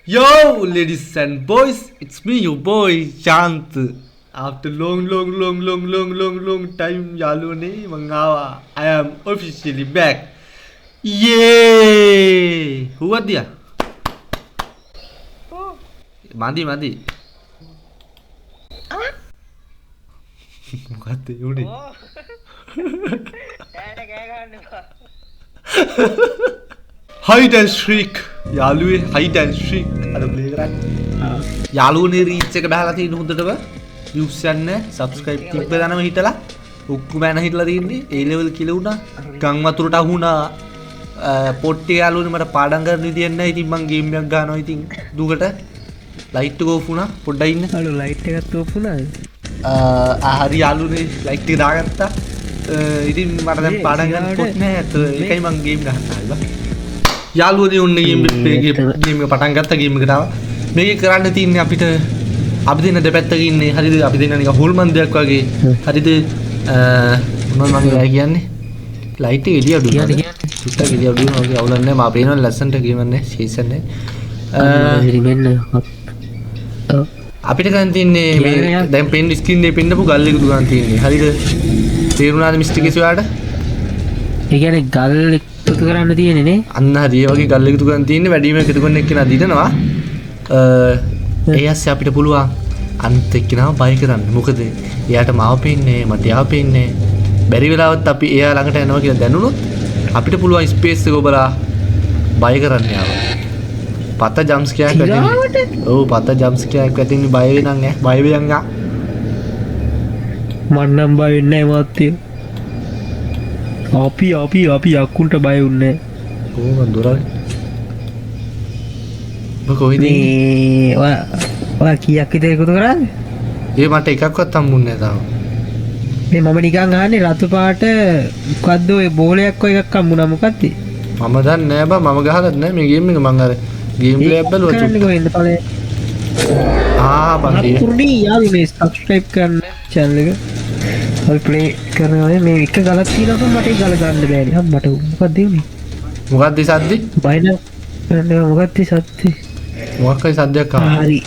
Yo, ladies and boys, it's me, your boy Shant. After long, long, long, long, long, long, long time, යාළුවනේ මං ආවා. I am officially back. Yay! හුවද්දියා? මදි මදි. මොකද්ද ඒ උනේ? ඈට කෑ ගහන්න එපා. Hide and seek යාළුවේ, hide and seek අද ප්ලේ කරන්නේ. යාළුවනේ, රීච් එක බහලා තියෙන හොඳටම. වීව්ස් යන්නේ, සබ්ස්ක්‍රයිබ් තිබ්බ දනම හිටලා ඔක්කොම යන හිටලා තියෙන්නේ. ඒ ලෙවල් කියලා වුණා. ගම් වතුරට අහු වුණා. පොට්ටේ යාළුවනේ, මට පාඩම් කරන්න විදියක් නැහැ. ඉතින් මං ගේම් එකක් ගන්නවා. ඉතින් දුකට ලයිට් එක ඔෆ් වුණා. පොඩ්ඩක් ඉන්න. අලු, ලයිට් එකත් ඔෆ් වුණාද? හරි යාළුවනේ, ලයිට් එක දාගත්තා. ඉතින් මට දැන් පාඩම් ගන්න පොත් නෑ. ඇත්ත ඒකයි මං ගේම් ගහන්න ආවේ. යාළුවනේ, ඔන්න ගේම් ගේම් එක පටන් ගත්තා. ගේම් එකට ආවා. මේකේ කරන්න තියෙන්නේ අපිට අපි දෙන්න දෙපැත්තක ඉන්නේ, හරිද? අපි දෙන්න නිකන් හොල්මන් දෙයක් වගේ, හරිද? මොනවද මං ඔයා කියන්නේ? ලයිට් එක එළිය අඩු වෙනවා. චුට්ටක් එළිය අඩු වෙනවා වගේ. අවුලක් නෑ, මා පේනවා ලස්සනට. ගේමක් නෑ, සීසන් නෑ. මෙන්න අපිට ගන්න තියන්නේ මේ දැන් පෙන් ස්ක්‍රීන් එකේ පෙන්නපු ගල් එකතු ගන්න තියන්නේ, හරිද? තේරුණාද මිස්ටර් කිසි ඔයාට? ඒ කියන්නේ ගල් එකතු කරන්න තියෙන්නේ නේ? අන්න හරි, ඒ වගේ ගල් එකතු කරන්න තියෙන්නේ. වැඩිම එකතු කරන එක්කෙනා දිනනවා. ඒ ඇස්සේ අපිට පුළුවන් අනිත් එක්කෙනාව බය කරන්න. මොකද එයාට මාව පේන්නේ, මට එයාව පේන්නේ. බැරි වෙලාවත් අපි එයා ළඟට යනවා කියලා දැනුනොත් අපිට පුළුවන් ස්පේස් එක ඔබලා බය කරන්න යාව. පත ජම්ප් ස්කෙයාර් වැටෙන්නේ. ඔව්, පත ජම්ප් ස්කෙයාර් වැටෙන්නේ. බය වෙනන් ඈ, බය වෙයන් ආ. මං නම් බය වෙන්නේ නැහැ මහත්තයෝ. අපි අපි අපි යක්කුන්ට බය වුන්නේ නැහැ. කොහොමද දොරයි? ඔබ කොහෙද ඉන්නේ? මේ ඔයා ඔයා කීයක් විතර එකතු කරාද? ඒ මට එකක්වත් හම්බුන්නේ නැහැ තාම. මේ මම නිකන් අහන්නේ, රතු පාට මොකද්ද ඔය බෝලයක් ඔය එකක් හම්බුණා, මොකද්ද? මම දන්නේ නෑ බං, මම ගහලත් නෑ මේ ගේම් එක. මං අර ගේම් ප්ලේ එකක් බැලුවා කරන්නේ චුට්ටක්. කොහෙන්ද ඵලය? ආ බං, ඒ හතුරුනි යාළුවනේ, සබ්ස්ක්‍රයිබ් කරන්න චැනල් එක. අපි ප්ලේ කරනවා. මේ එක ගලක් තියෙනවා, මට ඒ ගල ගන්න බෑනේ. හම්, මට මොකද්ද උනේ? මොකද්ද ඒ සද්දේ? බය නම් කරන්න. මොකද්ද ඒ සද්දේ? මොකක් හරි සද්දයක් ආවා. හරි.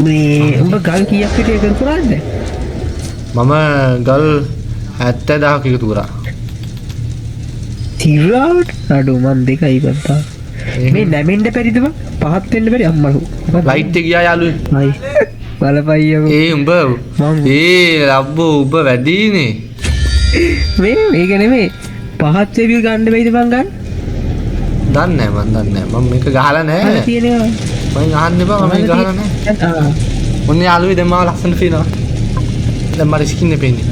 මේ උඹ ගල් කීයක් විතර එකතු කරාද? මම ගල් 70,000ක් එකතු කරා. තිරාවට අඩෝ, මං දෙකයි බන්තා. මේ නැමෙන්න බැරිද බං? පහත් වෙන්න බැරි අම්මලු. ලයිට් එක ගියා යාළුවේ. හයි බලපයියකෝ. ඒ උඹ ඒ ලබ්බෝ, උඹ වැඩිනේ. මේ මේක නෙමෙයි, පහත් වෙවි ගන්න බැයිද බං ගන්න? දන්නේ නෑ, මං දන්නේ නෑ. මං මේක ගහලා නෑ. තියෙනවා. මං අහන්න එපා, මම මේක ගහලා නෑ. ඔන්න යාළුවේ, දැන් මාව ලස්සනට පේනවා. දැන් මට ස්කින් එක පේන්නේ.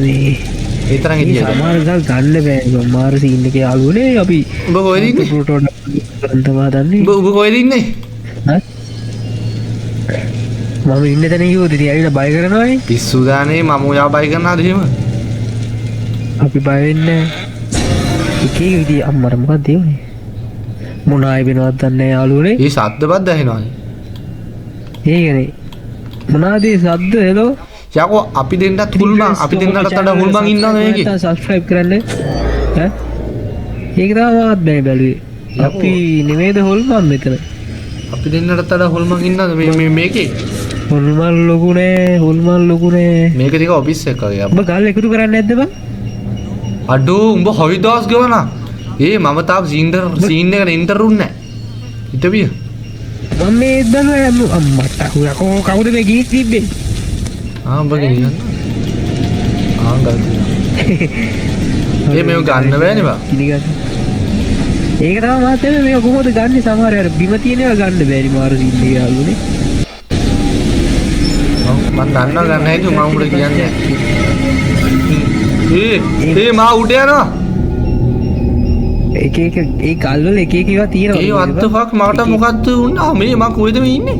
මේ ඒ තරම් එළියද? සමහර ගල් ගන්න බෑ බං, මාර සීන් එකේ යාළුවනේ අපි. උඹ කොහෙද ඉන්නේ? ෆොටෝ තමයි දන්නේ. උඹ උඹ කොහෙද ඉන්නේ? මම ඉන්න තැන කිව්වොත් ඉතින් ඇවිල්ලා බය කරනවානේ. පිස්සු දානේ, මම ඔයා බය කරනවාද එහෙම? අපි බය වෙන්නේ නෑ. එක එක විදිහ. අම්මට මොකක්ද ඒ උනේ? මොන ආයි වෙනවද දන්නේ නෑ යාළුවනේ. ඒ සද්ද බද්ද ඇහෙනවානේ. ඒකනේ. මොනවාද ඒ සද්ද? හෙලෝ. යකෝ, අපි දෙන්නත් හුල්මන්, අපි දෙන්නටත් වඩා හුල්මන් ඉන්නවද මේකේ? සබ්ස්ක්‍රයිබ් කරන්න. ඈ, ඒක තමයි මාත් බෑ බැලුවේ. අපි නෙමෙයිද හොල්මන් මෙතන? අපි දෙන්නටත් වඩා හොල්මන් ඉන්නවද මේ මේ මේකේ? හොල්මන් ලොකු නෑ, හොල්මන් ලොකු නෑ. මේක ටික ඔෆිස් එකක් වගේ. උඹ ගල් එකතු කරන්නේ නැද්ද බං? අඩෝ, උඹ 6000 ගවනා. ඒ මම තාම සීන් එකට එන්ටර් වුන්නේ නෑ. හිටපිය. මම මේ බැලුවා අම්මට යකෝ, කවුද මේ ගිහින් තිබ්බේ? ආ, උඹ ගෙනියන්න. ආ, ගල් තියෙනවා. ඒ මේව ගන්න බෑනේ බං. ගිනි ගන්න. ඒක තමයි මාත් එමේ මේක කොහොමද ගන්නෙ? සමහර අර බිම තියෙන ඒවා ගන්න බෑනේ, මාර සීන් එක යාළුවනේ. මං දන්නවා ගන්න හැටි, මම උඹට කියන්නේ. ඒ ඒ මා උඩ යනවා. එක එක ඒ ගල් වල එක එක ඒවා තියෙනවා. ඒ what the fuck, මට මොකද්ද වුණා මේ? මං කොහෙද මේ ඉන්නේ?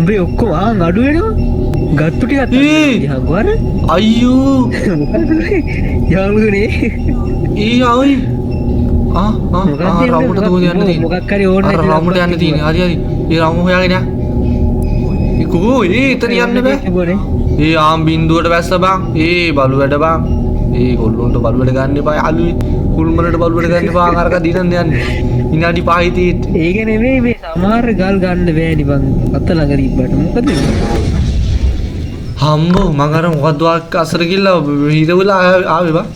උඹේ ඔක්කොම ආන් අඩු වෙනවා. ගත්තු ටිකක් අඩු අර. අයියෝ. මොකද්ද යාළුවනේ? ඒ ආයි ආ ආ ආ රවුමට දුවන යන්න තියෙන්නේ. මොකක් හරි ඕන අර රවුමට යන්න තියෙන්නේ. හරි හරි. ඒ රවුම හොයාගෙන යන්න. ඒ කෝ ඒ එතන යන්න බෑ. ඒ ආම් බින්දුවට බැස්ස බං. ඒ බලු වැඩ බං. ඒ කොල්ලොන්ට බලු වැඩ ගන්න එපා යාළුවේ. කුල්මලට බලුවට ගන්න එපා අරක දිනන්න යන්නේ. විනාඩි 5 තියෙන්නේ. ඒක නෙමෙයි මේ සමහර ගල් ගන්න බෑනේ බං අත ළඟ තිබ්බට මොකද හම්බෝ මං අර මොකද්ද අසර ගිහලා හිර වෙලා ආවේ බං.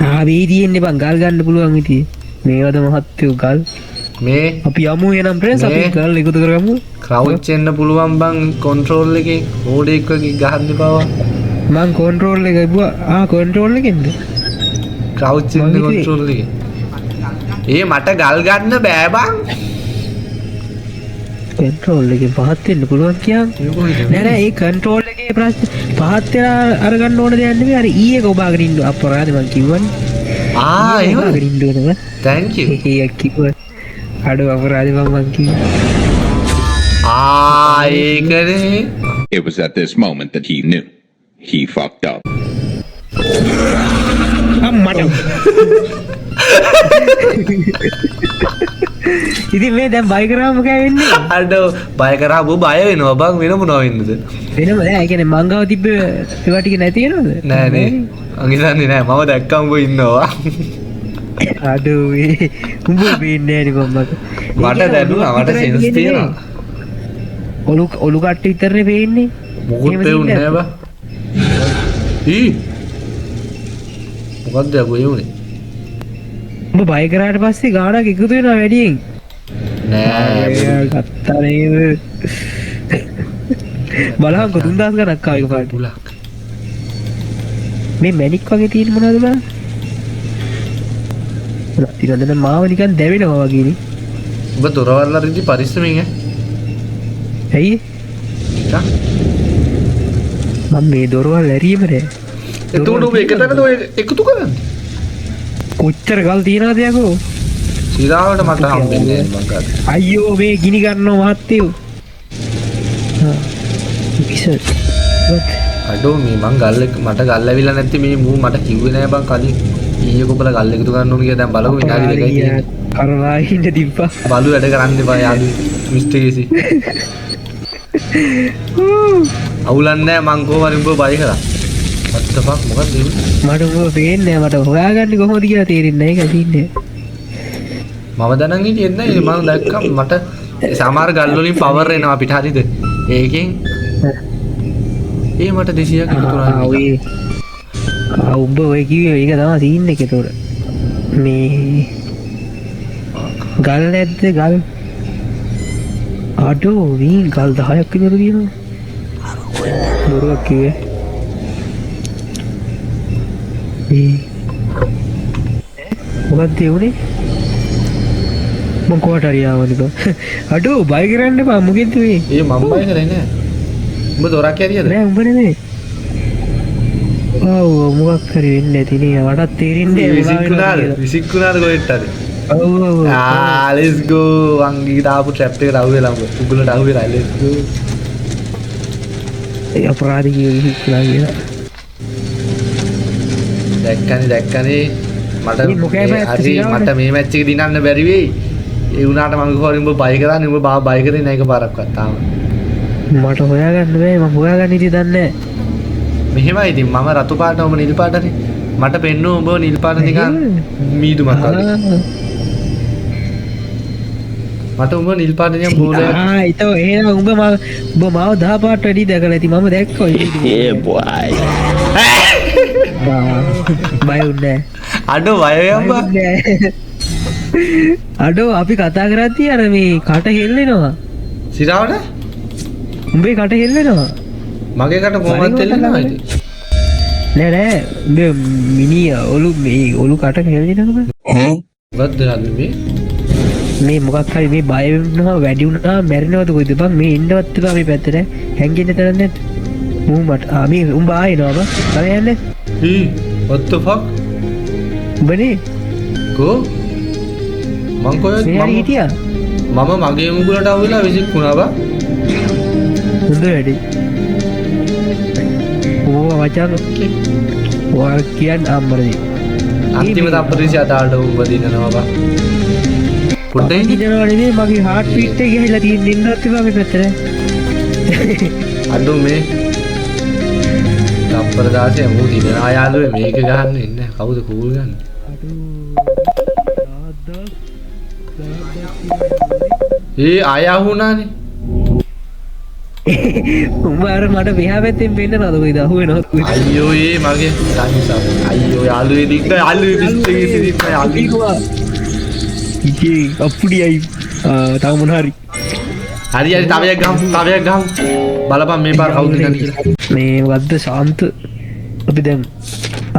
ආ මේ තියෙන්නේ බං ගල් ගන්න පුළුවන් ඉතින්. මේවද මහත්තයෝ ගල් මේ අපි යමු එහෙනම් ෆ්‍රෙන්ඩ්ස් අපි ගල් එකතු කරගමු. ක්‍රවුච් එන්න පුළුවන් බං කන්ට්‍රෝල් එකේ ඕඩෙක් වගේ ගහන්න එපා බං. මං කන්ට්‍රෝල් එක ඉබ්බුවා. ආ කන්ට්‍රෝල් එකෙන්ද? ක්‍රවුච් එන්න කන්ට්‍රෝල් එකේ. ඒ මට ගල් ගන්න බෑ බං. කන්ට්‍රෝල් එකෙන් පහත් වෙන්න පුළුවන් කියන්නේ. නෑ නෑ ඒ කන්ට්‍රෝල් එකේ ප්‍රශ්න පහත් වෙලා අරගන්න ඕන දෙයක් නෙමෙයි. අර ඊ එක ඔබාගෙන ඉන්න අපරාධේ මං කිව්වනේ. ආ එහෙම ඔබාගෙන ඉන්න ඕනම. Thank you. ඒක කිව්වා. අඩෝ අපරාධේ මං කිව්වා. ආ ඒකනේ. It was at this moment that he knew. He fucked up. අම්මට. ඉතින් මේ දැන් බය කරාම මොකෑ වෙන්නේ? අඩෝ බය කරාම ඌ බය වෙනවා බං වෙන මොනවා වෙන්නද? වෙනම නෑ ඒ කියන්නේ මං ගාව තිබ්බ ඒවා ටික නැති වෙනවද? නෑ නේ. මං හිතන්නේ නෑ මම දැක්කම උඹ ඉන්නවා. අඩෝ මේ උඹ වෙන්නේ නෑනේ බං මට. මට දැනුණා මට සෙන්ස් තියෙනවා. ඔලු ඔලු කට්ට විතරනේ පේන්නේ. මොකුත් පේන්නේ නෑ බං. ඊ මොකද්ද යකෝ ඒ උනේ? උඹ බය කරාට පස්සේ ගානක් එකතු වෙනවා වැඩියෙන්. නෑ ගත්තා නේද? බලහන්කො 3000 ගණක් ආව එකපාරට. බුලක්. මේ මැණික් වගේ තියෙන මොනවද බලන්න? මොනවද තියෙනවද දැන් මාව නිකන් දැවෙනවා වගේ නේ. උඹ දොරවල් අරිද්දි පරිස්සමෙන් ඈ. ඇයි? නිකන් මම මේ දොරවල් ඇරීම නෑ. එතකොට ඔබ එක තැනද ඔය එකතු කරන්නේ? කොච්චර ගල් තියනවද යකෝ? සිරාවට මට හම්බෙන්නේ නෑ මං ගාත. අයියෝ මේ ගිනි ගන්නවා මහත්තයෝ. විස. අඩෝ මේ මං ගල් මට ගල් ඇවිල්ලා නැත්තේ මේ මූ මට කිව්වේ නෑ බං කලින්. ඊයේ කොබල ගල් එකතු කරන්න ඕන කියලා දැන් බලමු විනාඩි දෙකයි තියෙන්නේ. කරලා ඉන්න තිබ්බා. බලු වැඩ කරන්න එපා යාළුවෝ මිස්ටර් කේසි. අවුලක් නෑ මං කොහොම හරි උඹව බය කරා. What the fuck මොකක්ද ඒ උනේ? මට උඹව පේන්නේ නෑ මට හොයාගන්නේ කොහොමද කියලා තේරෙන්නේ නෑ ඒක සීන් එක. මම දැනන් හිටියෙත් නෑ මං දැක්කම මට සමහර ගල් වලින් පවර් එනවා අපිට හරිද? ඒකෙන් ඒ මට 200ක් එකතු වුණා. ඔය ආ උඹ ඔය කිව්වේ ඒක තමයි සීන් එක ඒතකොට. මේ ගල් නැද්ද ගල්? අඩෝ මේ ගල් 10ක් විතර තියෙනවා. බොරුවක් කිව්වේ. මේ මොකක්ද ඒ උනේ? මං කොහට හරි ආවනේ බං. අඩෝ බය කරන්න එපා මොකෙද්ද මේ? ඒ මං බය කරේ නෑ. උඹ දොරක් ඇරියද? නෑ උඹ නෙමෙයි. ඔව් මොකක් හරි වෙන්නේ නැති නේ මටත් තේරෙන්නේ නෑ විසික් වුණාද? විසික් වුණාද කොහෙට හරි? ඔව් ඔව්. ආ let's go මං ගිහින් ආපු ට්‍රැප් එකට අහු වෙලා උඹ. උගලට අහු වෙලා let's go. ඒ අපරාධ කිව්ව විසික් වුණා කියලා. දැක්කනේ දැක්කනේ මට හරි මට මේ මැච් එක දිනන්න බැරි වෙයි. ඒ වුණාට මං කිව්වා උඹ බය කරන්නේ උඹ බය කරේ නෑ එකපාරක්වත් තාම. මට හොයාගන්න බෑ මං හොයාගන්න ඉතින් දන්නේ නෑ. මෙහෙමයි ඉතින් මම රතු පාට උඹ නිල් පාටනේ. මට පෙන්නුව උඹ නිල් පාට නිකන් මීදුමක් වගේ. මට උඹ නිල් පාට නිකන් බෝලයක්. ආ ඒක එහෙනම් උඹ උඹ මාව 10 පාට වැඩි දැකලා ඇති මම දැක්කා ඔය. Yeah boy. බය වුණේ නෑ. අඩෝ බය වෙනවා බං. අඩෝ අපි කතා කරද්දී අර මේ කට හෙල්ලෙනවා. සිරාවට? උඹේ කට හෙල්ලෙනවා. මගේ කට කොහොමද හෙල්ලෙනවා ඉතින්? නෑ නෑ උඹේ මිනිහ ඔලු මේ ඔලු කට හෙල්ලෙනවා බං. ඈ? මොකද්ද යාළුවෝ මේ? මේ මොකක් හරි මේ බය වෙනවා වැඩි වුණා මැරෙනවද කොයිද බං මේ එන්නවත් එපා මේ පැත්තට හැංගෙන්න තරම් නැත්. මූ මට ආ මේ උඹ ආයෙ එනවා බං. තව යන්නේ. හී what the fuck? උඹනේ කෝ මං කොහෙද මම හිටියා මම මගේ මුගලට අහු වෙලා විසික් වුණා බං. හොඳ වැඩි. ඕවා මචං ඔයා කියන්න අම්මරදී. අන්තිම තප්පරේසි අදාළට උඹ දිනනවා බං. පොඩ්ඩයි දිනනවා නෙමෙයි මගේ හાર્ට් බීට් එක ගිහිලා තියෙන ඉන්නවත් එපා මේ පැත්තට. අඩෝ මේ තප්පර තප්පර 16 මූ දිනනවා යාළුවේ මේක ගහන්න ඉන්නේ කවුද කූල් ගන්න? ඒ ආය අහුණානේ. උඹ අර මට මෙහා පැත්තෙන් පෙන්නනවද කොයිද අහුවෙනවද කොයිද? අයියෝ ඒ මගේ ටයිම්ස් අප්. අයියෝ යාළුවේ දික්ක යාළුවේ පිස්ට් එකේ සිටින්න යාළුවේ. ඉතින් අප්පුඩියයි තව මොන හරි. හරි හරි තව එකක් ගහමු තව එකක් ගහමු. බලපන් මේ පාර කවුද දිනන්නේ කියලා. මේ මොකද්ද ශාන්ත අපි දැන්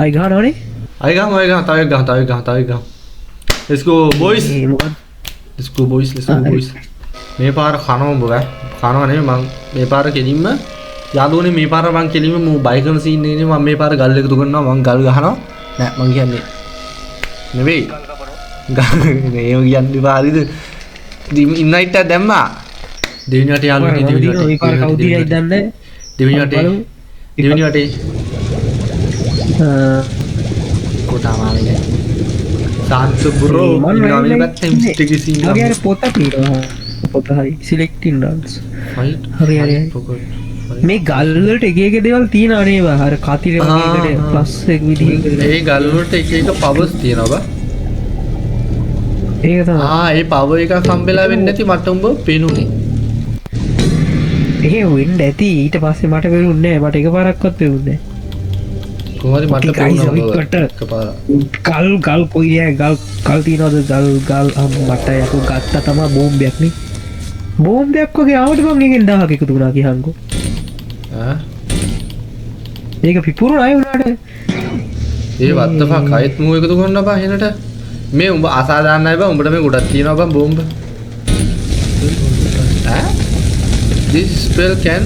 ආයි ගහනවනේ. ආයි ගහමු ආයි ගහමු තව එකක් ගහමු තව එකක් ගහමු තව එකක් ගහමු. Let's go boys. Let's go boys let's go boys. මේ පාර කනවා උඹ බෑ. කනවා නෙමෙයි මං මේ පාර කෙලින්ම යාළුවනේ මේ පාර මං කෙලින්ම මූ බයි කරන සීන් එකේ මං මේ පාර ගල් එකතු කරනවා මං ගල් ගහනවා. නෑ මං කියන්නේ නෙවෙයි. ගල් නේ එහෙම කියන්න එපා හරිද? ඉන්වයිට් එකක් දැම්මා. දෙවෙනි වටේ යාළුවනේ දෙවෙනි වටේ. මේ පාර කවුද දිනයි දන්නේ දෙවෙනි වටේ. දෙවෙනි වටේ. කොටා මානේ. සාන්ත බ්‍රෝ ඉන්නවා මේ පැත්තෙන් ස්ටිකි සීන් එක. මගේ අර පොත තියෙනවා. පොත හරි සිලෙක්ටිං ඩාන්ස්. ෆයිට් හරි හරි. මේ ගල් වලට එක එක දේවල් තියෙනවා නේ බා. අර කතිර වගේ එකට ප්ලස් එක විදිහකට. ඒ ගල් වලට එක එක පවර්ස් තියෙනවා බා. ඒක තමයි. ආ ඒ පවර් එකක් හම්බෙලා වෙන්නේ නැති මට උඹ පේනුනේ. එහෙම වෙන්න ඇති. ඊට පස්සේ මට පේනුන්නේ නෑ. මට එකපාරක්වත් පේනුන්නේ නෑ. කොහොමද මට පේනුනා එකපාරක්. ගල් ගල් කොයි නෑ ගල් ගල් තියනවද ගල් ගල් මට යකෝ ගත්තා තමයි බෝම්බයක් නේ. බෝම්බයක් වගේ ආවට මං ඒකෙන් 1000ක් එකතු වුණා කියහන්කෝ. ඈ ඒක පිපුරුණා ඒ වුණාට. ඒ what the fuck අයෙත් මූ එකතු කරන්න බා හෙනට. මේ උඹ අසාධාරණයි බා උඹට මේ ගොඩක් තියෙනවා බං බෝම්බ. ඈ This spell can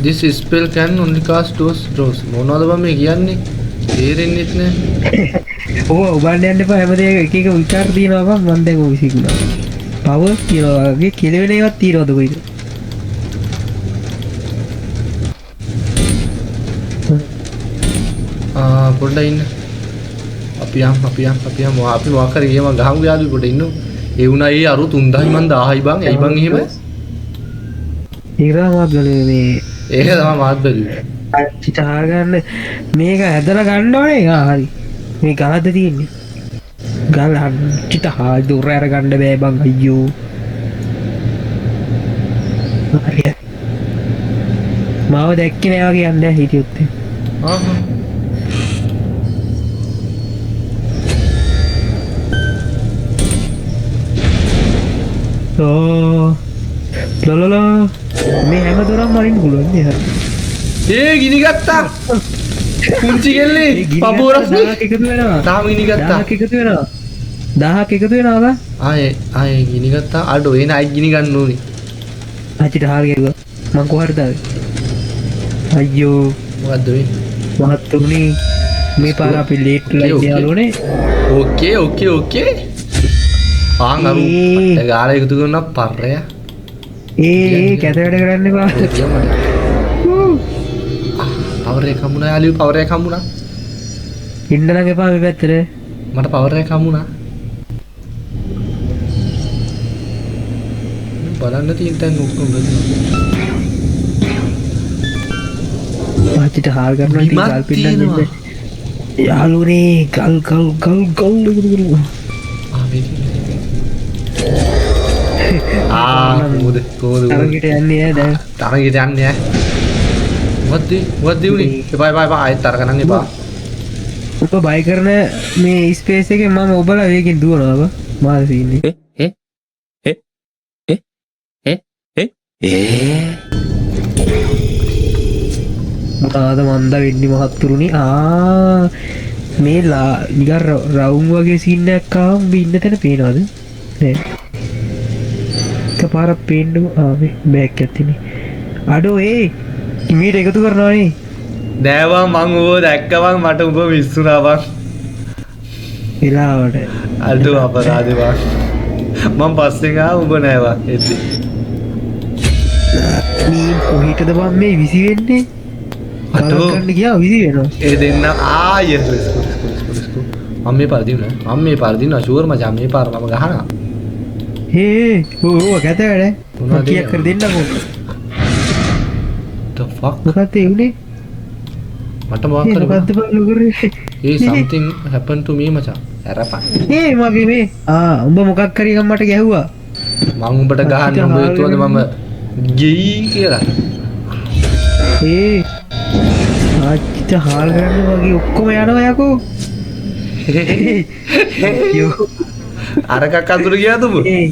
This spell can only cast those draws. මොනවද බං මේ කියන්නේ? තේරෙන්නෙත් නෑ. ඔව් ඔබන්න යන්න එපා හැමදේක එක එක විචාර තියෙනවා බං මං දැන් ඔය විසිකුණා. පවර් තියනවා වගේ කෙලවෙන ඒවාත් තියනවද කොයිද? ආ පොඩ්ඩක් ඉන්න. අපි යම් අපි යම් අපි යම් අපි මොකක් හරි ගියම ගහමු යාළුවෝ පොඩ්ඩක් ඉන්න. ඒ වුණා ඒ අරු 3000යි මං 1000යි බං. ඇයි බං එහෙම? ඒක තමයි මාත් බැලුවේ මේ. ඒක තමයි මාත් බැලුවේ. චිතා ගන්න මේක හැදලා ගන්න ඕනේ. ආ හරි. මේ ගලද්ද තියෙන්නේ. ගල් චිතා දුර අර ගන්න බෑ බං අයියෝ. හරි. මාව දැක්කේ නෑ වගේ යන්නේ හිටියොත්. ආහ්. ඕ ලලලා මේ හැම දොරක්ම අරින්න පුළුවන් නේ හරි. ඒ ගිනි ගත්තා. පුංචි කෙල්ලේ පපුව රස්නේ එකතු වෙනවා. තාම ගිනි ගත්තා. 1000ක් එකතු වෙනවා. 1000ක් එකතු වෙනවා බා. ආයේ ආයේ ගිනි ගත්තා. අඩෝ එන ආයි ගිනි ගන්න ඕනේ. අචිට හාල් ගැහුවා. මං කොහටද ආවේ? අයියෝ මොකද්ද වෙන්නේ? මහත්තුනේ මේ පාර අපි ලේට් වෙලා ඉන්නේ යාළුවනේ. ඕකේ ඕකේ ඕකේ. ආන් අරු ගාලා එකතු කරන පර්රය. ඒ ඒ කැත වැඩ කරන්න එපා. පවර් එක හම්බුණා යාළුවෝ පවර් එකක් හම්බුණා. ඉන්න නම් එපා මේ පැත්තට. මට පවර් එකක් හම්බුණා. බලන්න තියෙන තැන් ඔක්කොම බලන්න. ආච්චිට හාල් ගන්නවා ඉතින් ගල් පින්නන්න ඉන්නේ. යාළුවනේ ගල් ගල් ගල් ගල් එකතු කරමු. ආ මේ ආ කොහොමද කොහොමද තරගෙට යන්නේ ඈ දැන්. තරගෙට යන්නේ ඈ. මොකද්ද මොකද්ද උනේ? එපා එපා එපා ආයෙත් තරක නම් එපා. ඔබ බයි කරන මේ ස්පේස් එකෙන් මම ඔබලා වේගෙන් දුවනවා බා. මාර සීන් එක. ඒ ඒ ඒ ඒ ඒ ඒ මොකද මන්ද වෙන්නේ මහත්තුරුනි. ආ මේ ලා නිකන් රවුම් වගේ සීන් එකක් ආවම උඹ ඉන්න තැන පේනවද? නෑ. එකපාරක් පේන්න ආ මේ බෑග් එකක් තියෙන්නේ. අඩෝ ඒ මීට එකතු කරනවා නේ. නෑ බං මං ඌව දැක්ක බං මට උඹ මිස් වුණා බං. වෙලාවට. අඩෝ අපරාධේ බං. මං පස්සෙන් ආව උඹ නෑ බං එද්දි. මේ කොහෙටද බං මේ විසි වෙන්නේ? අඩෝ ගන්න ගියා විසි වෙනවා. ඒ දෙන්න ආ yes let's go let's go let's go let's go. මම මේ පාර දිනුනා. මම මේ පාර දිනුනා ෂුවර් මචං මේ පාර මම ගහනවා. හේ ඕ ඕ කැත වැඩ. මං කීයක් කර දෙන්නකෝ. The fuck මොකක්ද ඒ උනේ? මට මොකක් හරි මොකද්ද බං කරේ? ඒ something happened to me මචං. ඇරපන්. ඒ මගේ මේ ආ උඹ මොකක් හරි එකක් මට ගැහුවා. මං උඹට ගහන්න උඹ හිතුවද මම ගෙයි කියලා? ඒ ආච්චිට හාල් ගන්න වගේ ඔක්කොම යනවා යකෝ. යෝ අරකක් අතුරු ගියාද උඹ? ඒ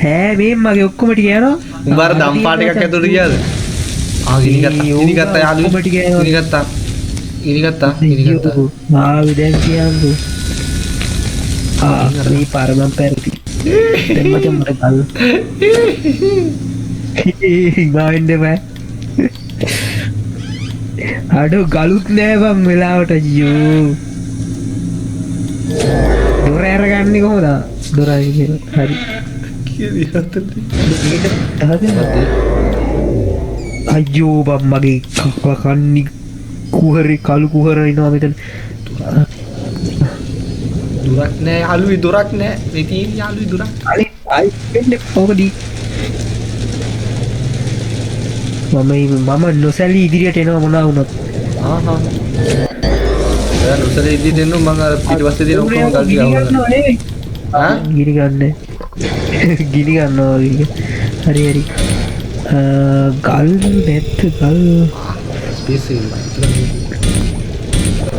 හැ මේ මගේ ඔක්කොම ටික යනවා. උඹ අර දම් පාට එකක් ඇතුළට ගියාද? ආ ගිනි ගත්තා. ගිනි ගත්තා යාළුවෝ. ඔක්කොම ටික යනවා. ගිනි ගත්තා. ගිනි ගත්තා. ගිනි ගත්තා. ආවි දැන් කියන්නකෝ. ආ මේ පාර මං පැරදි. දැන් මචං මට ගල්. ගාවෙන්න බෑ. අඩෝ ගලුත් නෑ බං වෙලාවට අයියෝ. දොර අරගන්නේ කොහොමද? දොර අරගෙන හරි. අයියෝ බං මගේ කන්නේ කුහරේ කළු කුහර එනවා මෙතන. දුරක් නෑ යාළුවෝ, දුරක් නෑ. මේ තියෙන යාළුවෝ දුරක්. අනේ ආයි වෙන්නේ කොහොමද? මම නොසැලී ඉදිරියට එනවා මොනවා වුණත්. ආහා. ඔයා නොසැලී ඉදිරියට එන්න මං අර පිටිපස්සේ තියෙන ඔක්කොම ගල් ටික අහුවලා. ආ? ගිනි ගන්න. ගිනි ගන්නවා වගේ. හරි හරි. ගල් නැත්ද ගල්? ස්පේස් එක.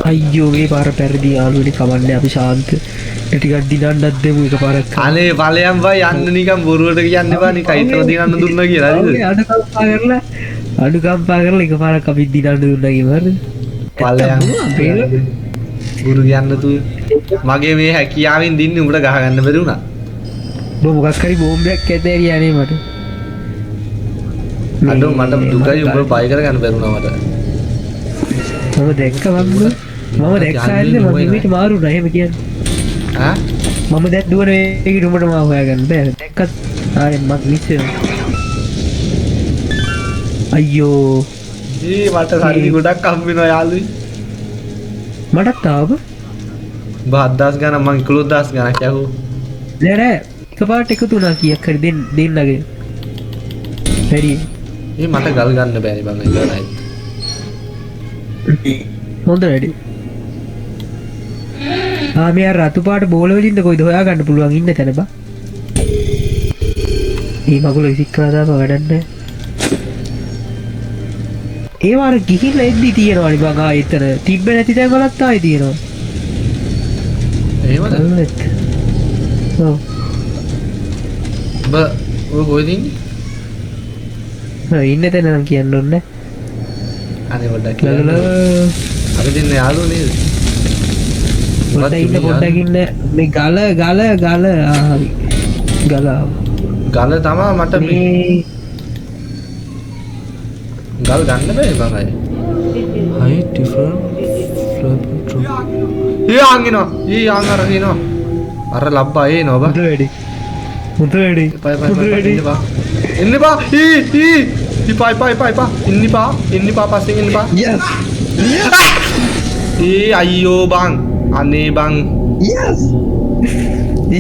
අයියෝ මේ පාර පැරදි යාළුවනේ කමන්නේ අපි ශාන්ත. ටිකක් දිනන්නත් දෙමු එකපාරක්. අනේ ඵලයන් බයි යන්න නිකන් බොරුවට කියන්න එපා නිකන් හිතලා දිනන්න දුන්නා කියලා හරිද? අනුකම්පා කරලා අනුකම්පා කරලා එකපාරක් අපි දිනන්න දුන්නා කියමු හරිද? ඵලයන් බොරු කියන්න තු මගේ මේ හැකියාවෙන් දින්නේ උඹට ගහ ගන්න බැරි වුණා. උඹ මොකක් හරි බෝම්බයක් ඇතෑරියා අනේ මට. අඩෝ මට දුකයි උඹ බය කරගන්න බැරි වුණා මට. මම දැක්ක මම දැක්කා ඇද්ද මම හිමීට මාරු වුණා එහෙම කියන්නේ. ඈ මම දැන් දුවන වේගෙට උඹට මාව හොයාගන්න බෑ. දැක්කත් ආයෙ මං මිස් වෙනවා. අයියෝ ඒ මට සල්ලි ගොඩක් හම්බ වෙනවා යාළුවෝ. මටත් ආව. උඹ 7000 ගණන් මං 11000 ගණක් යකෝ. නෑ නෑ එකපාරට එකතු වුණා කීයක් හරි දෙන්නගේ. වැඩි. ඒ මට ගල් ගන්න බෑනේ බං ඒ ගාන ආයෙත්. හොඳ වැඩි. ආ මේ අර රතු පාට බෝල වලින්ද කොයිද හොයාගන්න පුළුවන් ඉන්න තැන බං. මේ මගුල විසික් කරලා දාපුවා වැඩක් නෑ. ඒවා අර ගිහිල්ලා එද්දි තියෙනවනේ බං ආයෙ එතන. තිබ්බ නැති තැන් වලත් ආයෙ තියෙනවා. එහෙමද? ඔව්. උඹ ඔය කොහෙද ඉන්නේ? ඔව් ඉන්න තැන නම් කියන්න ඕනේ නෑ. අනේ පොඩ්ඩක් කියන්න. අපි දෙන්න යාළුවෝ නේද? පොඩ්ඩක් ඉන්න පොඩ්ඩක් ඉන්න මේ ගල ගල ගල හරි. ගල ගල තමා මට මේ ගල් ගන්න බෑ බං අය. හයි ඩිෆරන්ට් ෆ්ලවර්. ඒ ආන් එනවා. ඒ ආන් අර එනවා. අර ලබ්බා ඒ එනවා බං. හොඳ වැඩි. හොඳ වැඩි. එපා එපා එපා එන්න එපා. එන්න එපා. ඊ ඊ එපා එපා එපා එපා. එන්න එපා. එන්න එපා පස්සෙන් එන්න එපා. Yes. ඒ අයියෝ බං. අනේ බං. Yes.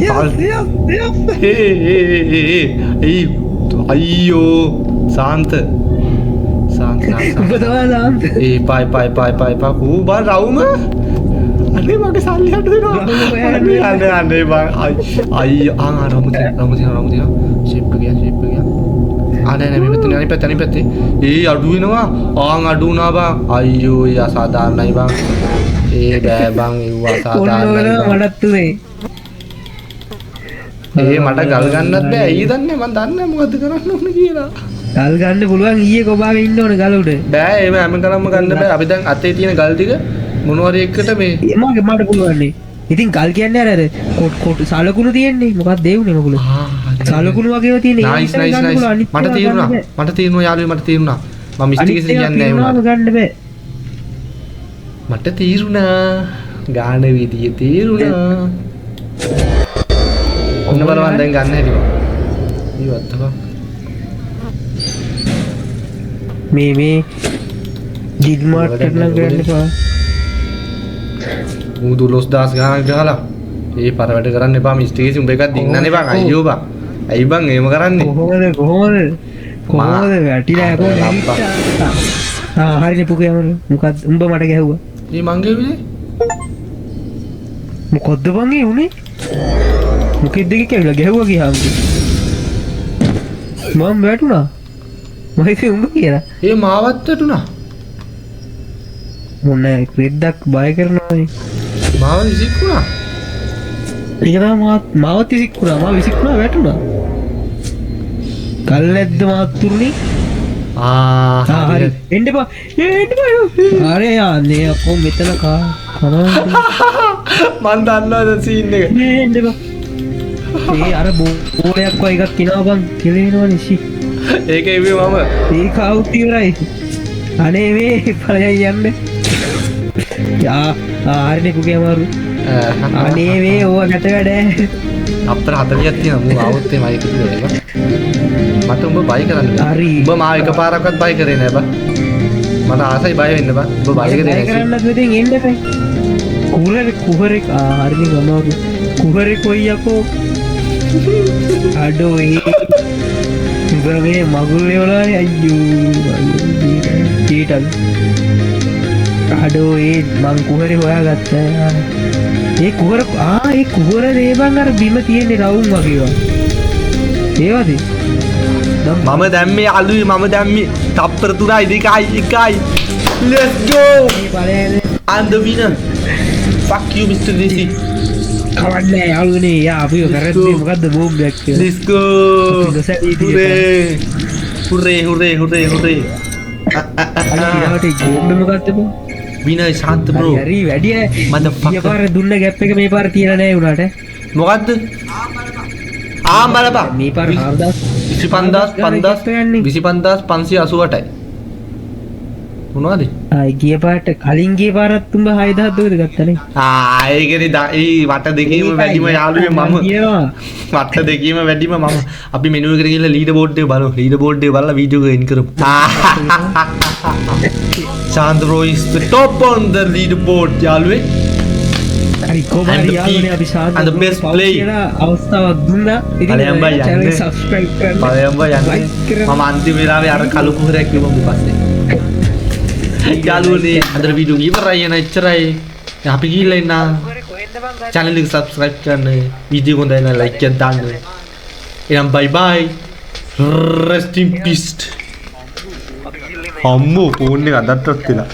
Yes, yes, yes. ඒ ඒ ඒ ඒ අයියෝ සාන්ත සාන්ත උඹ තමයි සාන්ත. ඒ එපා එපා එපා එපා එපා කූ බං රවුම. අනේ මගේ සල්ලි අඩු වෙනවා. අනේ අනේ අනේ බං අයියෝ ආ රවුම තියෙනවා රවුම තියෙනවා රවුම තියෙනවා. ෂේප් එක ගියා ෂේප් එක ගියා. ආ නෑ නෑ මේ පැත්තේ අනිත් පැත්තේ අනිත් පැත්තේ. ඒ අඩු වෙනවා. ආන් අඩු වුණා බං. අයියෝ ඒ අසාධාරණයි බං. ඒ බෑ බං ඒව අසාධාරණයි බං. මටත් උනේ. ඒ මට ගල් ගන්නත් බෑ. ඇයි දන්නේ මං දන්නේ නෑ මොකද්ද කරන්න ඕන කියලා. ගල් ගන්න පුළුවන් ඊයේ කොබාගේ ඉන්න ඕන ගල උඩ. බෑ ඒව හැම ගලක්ම ගන්න බෑ. අපි දැන් අතේ තියෙන ගල් ටික මොනවා හරි එකකට මේ මගේ මට පුළුවන් නේ. ඉතින් ගල් කියන්නේ අර අර කොට කොට සලකුණු තියෙන්නේ. මොකක්ද ඒ උනේ මගුල? සලකුණු වගේව තියෙන. Nice nice nice. මට තේරුණා. මට තේරුණා යාළුවේ මට තේරුණා. මම මිස්ටික් කියන්නේ නෑ වුණාට. ගන්න බෑ. මට තේරුණා. ගාන විදිය තේරුණා. ඔන්න බලවන් දැන් ගන්න හැටි බං. ඊ what the fuck. මේ මේ ගිල්මාට් නම් ගන්න එපා. ඌ 12000 ගානක් ගහලා ඒ පර වැඩ කරන්න එපා මිස්ටික් උඹ එකක් දින්නනේ බං. අයියෝ බං. ඇයි බං එහෙම කරන්නේ? කොහොමද කොහොමද කොහොමද වැටිලා යකෝ නැගිට්ටා. ආ හරිනේ පුකේ අමරු. මොකද්ද උඹ මට ගැහුවා. මේ මං ගැහුවේ? මොකද්ද බං ඒ උනේ? මොකෙද්ද එකෙක් ඇවිල්ලා ගැහුවා ගියාම. මම වැටුණා. මම හිතුවේ උඹ කියලා. ඒ මාවත් වැටුණා. මොන රෙද්දක් බය කරනවානේ. මාව විසික්ුණා. ඒක තමයි මාවත් විසික්ුණා. මාව විසික්ුණා වැටුණා. කල්ැද්ද මාත් තුරුනේ. ආ හරි. එන්න එපා. එන්න එපා. අਰੇ අනේ අපෝ මෙතන කා කනවා. මං දන්නවා දැන් සීන් එක. එන්න එපා. ඒ අර බෝලයක් වගේ එකක් එනවා බං කෙලෙනවනේ ෂි. ඒක එව්වේ මම. ඒක අවුත් ඉවරයි. අනේ මේ ඵලයන් යන්න. යා හරිනේ පුකේ අමාරු. අනේ මේ ඕවා ගැට වැඩ. අපතර 40ක් තියෙනවා. මූ ආවොත් එහෙම අය එකතු වෙලා. මට උඹ බය කරන්න බෑ. හරි. උඹ මාව එකපාරක්වත් බය කරේ නෑ බං. මට ආසයි බය වෙන්න බං. උඹ බය කරේ බය නෑ. කරන්නත් මෙතෙන් එන්න එපා. කුහරේ කුහරේ ආ හරිනේ අමාරු. කුහරේ කොයි යකෝ. අඩෝ ඒ උඹ මේ මගුල් වලනේ අයියෝ අයියෝ චීටල්. අඩෝ ඒ මං කුහරේ හොයාගත්තා. ඒ කුහර ආ ඒ කුහර නේ බං අර බිම තියෙන්නේ රවුම් වගේ ඒවා. ඒවද? මම දැම්මේ අලුයි මම දැම්මේ තප්පර 3යි 2යි 1යි. Let's go. I'm the winner. Fuck you Mr. DC. කවන්නේ යාළුවනේ යා අපිව කරද්දී මොකද්ද බෝම්බයක් කියලා. Let's go. Hooray. Hooray hooray hooray hooray. අනේ ඊළඟට බෝම්බ මොකද්ද බං? විනය ශාන්ත බ්‍රෝ. හරි වැඩි ඈ. Motherfucker. ගිය පාර දුන්න ගැප් එක මේ පාර තියලා නෑ උනාට. මොකද්ද? ආ බලපන්. මේ පාර 4000 25000 5000 25588යි. මොනවද? ආ ගිය පාරට කලින් ගිය පාරත් උඹ 6000 දුවද ගත්තනේ. ආ ඒකනේ ඒ වට දෙකේම වැඩිම යාළුවේ මම. වට දෙකේම වැඩිම මම. අපි මෙනු එකට ගිහලා ලීඩර් බෝඩ් එක බලමු. ලීඩර් බෝඩ් එක බලලා වීඩියෝ එක එන්ඩ් කරමු. Shantha bro is the top on the leaderboard යාළුවේ. හරි කොහොම හරි යාළුවනේ අපි ශාන්ත And the best play. කියලා අවස්ථාවක් දුන්නා. ඉතින් ඵලයන් බයි channel යන්න. subscribe කරන්න. ඵලයන් බයි යන්න. like කරන්න. මම අන්තිම වෙලාවේ අර කළු කුහරයක් කිව්වා උඹ පස්සේ. යාළුවනේ අදට වීඩියෝ ඉවරයි එන එච්චරයි. දැන් අපි ගිහිල්ලා ඉන්න. channel එක subscribe කරන්න. වීඩියෝ හොඳයි නම් like එකක් දාන්න. එහෙනම් bye bye. Rest in peace. අම්මෝ ෆෝන් එක අදටත් වෙලා.